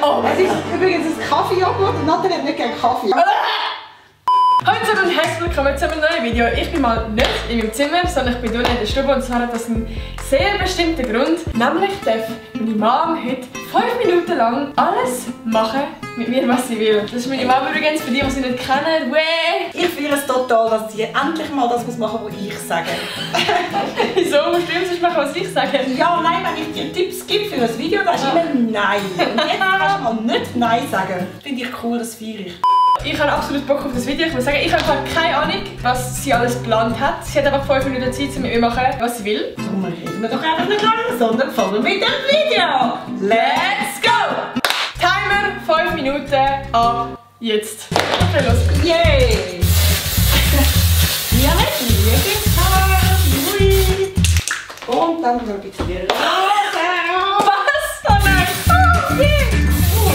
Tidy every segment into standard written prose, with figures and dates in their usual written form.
Oh, es ist übrigens ein Kaffeejoghurt und Nathalie hat nicht gerne Kaffee. Hallo zusammen und herzlich willkommen zu einem neuen Video. Ich bin mal nicht in meinem Zimmer, sondern ich bin hier in der Stube, und zwar hat das einen sehr bestimmten Grund. Nämlich darf meine Mom heute 5 Minuten lang alles machen mit mir, was sie will. Das ist meine Mom übrigens, für die, die sie nicht kennen. Weh! Ich fühle es total, dass sie endlich mal das machen muss, was ich sage. Wieso musst du immer machen, was ich sage? Ja, nein, wenn ich dir Tipps gebe für ein Video, dann ist immer Nein. Und jetzt kannst du mal nicht Nein sagen. Finde ich cool, das feiere ich. Ich habe absolut Bock auf das Video. Ich muss sagen, ich habe keine Ahnung, was sie alles geplant hat. Sie hat einfach 5 Minuten Zeit, um mit mir machen, was sie will. Darum reden wir doch einfach nicht lange, sondern fangen wir mit dem Video. Let's go! Timer 5 Minuten ab jetzt. Okay, los. Yay! Ja, ruhig. Und dann noch ein bisschen rosa. Was? Oh nein! Oh,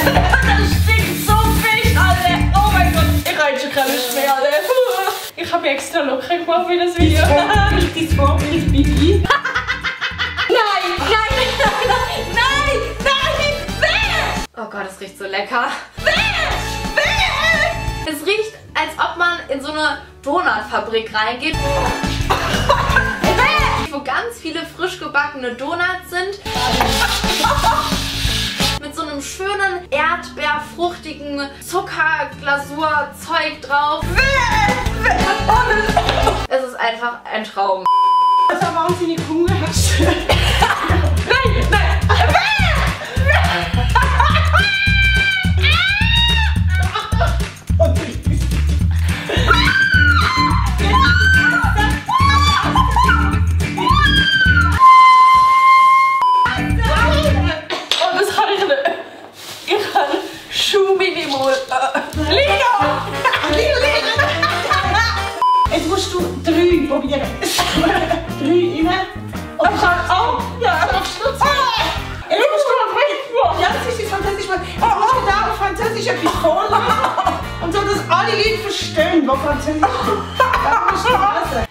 das stinkt so fest, Alter! Oh mein Gott, ich habe jetzt schon keine Lust mehr, Alter. Ich habe mich extra locker gemacht für das Video. Dein Vorbild Bibi. Nein, nein, nein, nein, nein, nein! Oh Gott, es riecht so lecker. Bäh! Es riecht, als ob man in so eine Donutfabrik reingeht, wo ganz viele frisch gebackene Donuts sind. Mit so einem schönen erdbeerfruchtigen Zuckerglasur-Zeug drauf. Es ist einfach ein Traum. Also wahnsinnig Hunger hast. Nein, nein! Oh, das kann ich nicht. Ich kann Schuhminimal. Lina! Jetzt musst du 3 probieren. 3 rein. Und ich kann auch. Ja, schaffst du es? Jetzt musst du mal rein. Ja, das ist das Französische Wort. Jetzt musst du da auf Französisch etwas vorlesen. Und so, dass alle Leute verstehen, was Französisch ist. Das musst du lesen.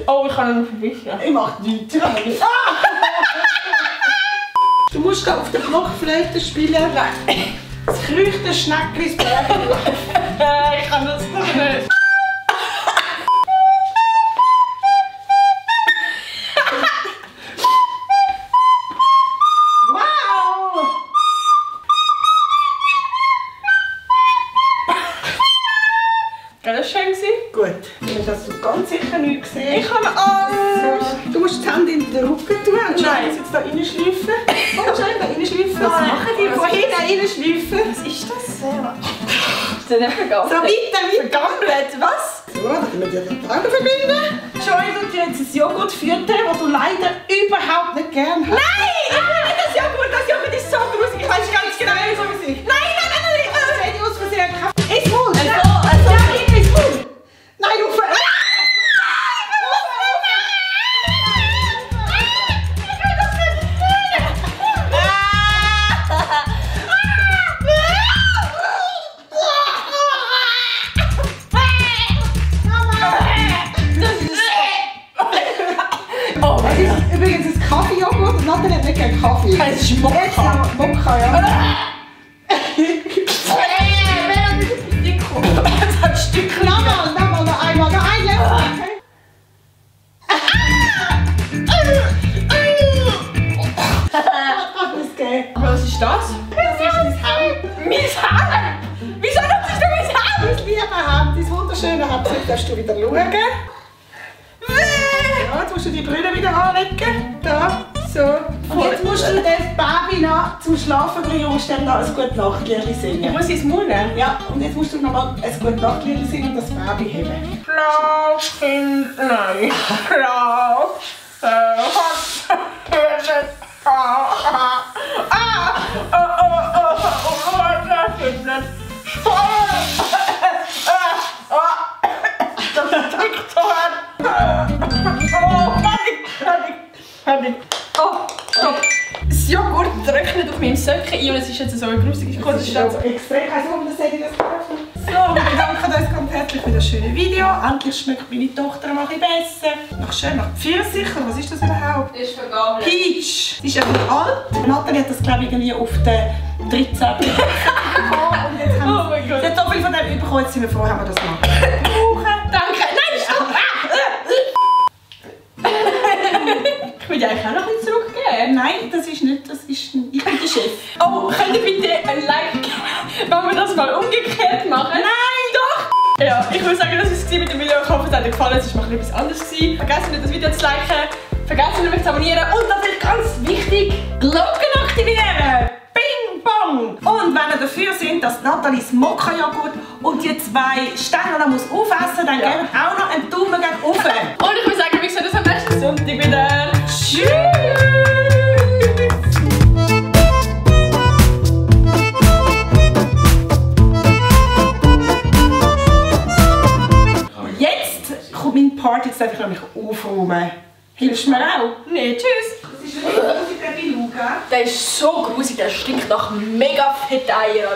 Oh, ich kann ihn verwischen. Ich mach nichts. Du musst da auf der Blockflöte spielen. Nein. Das kreuchte Schnecklis Bergen. Ich kann das nicht. Wow! War das schön gewesen? Gut. Das hast du ganz sicher nicht gesehen. Ich habe Angst. Du musst die Hände in den Rücken tun und Nein. jetzt da reinschleifen. Komm schon, da reinschleifen. Was machen die Von hinten reinschleifen. Was ist das? Ist das nicht vergammelt? So weiter. Vergammelt? Was? So, dann können wir dir die Augen verbinden. Joy tut dir jetzt ein Joghurt füttern, das du leider überhaupt nicht gern hast. Nein! Ich will nicht das Joghurt! Das Joghurt ist so gruselig. Ich weiß ganz genau, wie so wie ich. Nein! Das hätte ich aus Versehen gehabt. Ins Mund! Also. Ja, ins Mund! Nein, du ver... Übrigens ist Kaffeejoghurt und Nathalie hat nicht gerne Kaffee. Es ist Mokka. Jetzt noch Mokka, ja. Das hat Stückchen. Nochmal, noch einmal, noch ein letztes. Was ist das? Das ist mein Hemd. Mein Haar! Wieso nutzt du mein Haar? Mein liebe Hemd, dein wunderschöne Hemd. Jetzt darfst du wieder schauen. Ja, jetzt musst du die Brille wieder anlegen. Da, so. Und jetzt musst du das Baby noch zum Schlafen bringen und dann noch ein gute Nachtlied Ich singen. muss ins Mund nehmen. Ja, und jetzt musst du noch mal ein gute Nachtlied singen und das Baby heben. Schlafkind, nein. Schlaf. Oh, stopp! Das Joghurt trocknet auf meinem Söckchen ein und es ist jetzt so gruselig. Das ist aber extrem. Also, warum das hätte ich das geöffnet? So, wirklich für das schöne Video. Endlich schmeckt meine Tochter mal ein bisschen besser. Nach schön nach Pfirsich, oder was ist das überhaupt? Ist vergabelt. Peach. Sie ist einfach alt. Nathalie hat das, glaube ich, irgendwie auf den 13. bekommen. Und jetzt haben Oh mein Gott. sie hat so viel von dem bekommen, jetzt sind wir froh, haben wir das mal brauchen. Danke. Nein, stopp! Ich will dir eigentlich auch noch ein bisschen zurückgeben. Nein, das ist nicht, das ist, ich bin der Chef. Oh, könnt ihr bitte ein Like geben? Wollen wir das mal umgekehrt machen? Nein! Doch! Ja, ich würde sagen, das war es mit dem Video. Ich hoffe, es hat euch gefallen. Es war mal etwas anderes. Vergesst nicht, das Video zu liken. Vergesst nicht, mich zu abonnieren. Und natürlich ganz wichtig, Glocken aktivieren! Bing, bong! Und wenn ihr dafür seid, dass Nathalies Mokka-Joghurt und die 2 Stängel noch muss aufessen, dann gebt auch noch einen Daumen gegen oben. Und ich würde sagen, wir sehen uns am nächsten Sonntag wieder. Tschüss! Jetzt kommt mein Part, jetzt darf ich nämlich aufräumen. Hilfst du mir auch? Nee, tschüss. Das ist wirklich grusig, der Beluga. Der ist so grusig, der stinkt nach mega fett Eier.